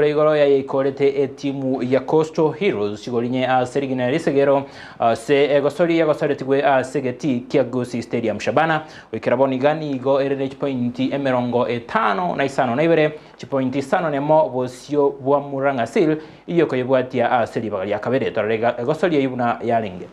Igoro yaikorete etimu ya Coastal Heroes chigorinye ase rigina risegero ase egosori yagosaretigwe ase egetii kia Gusii Stadium. Shabana goikera bono iga nigo ere ne chipointi 52, chipointi isano nemo bosio bwa Murang'a Seal eyio ekoyebwatia ase ribaga ria kabere. Torore egosori eyio buna yarenge.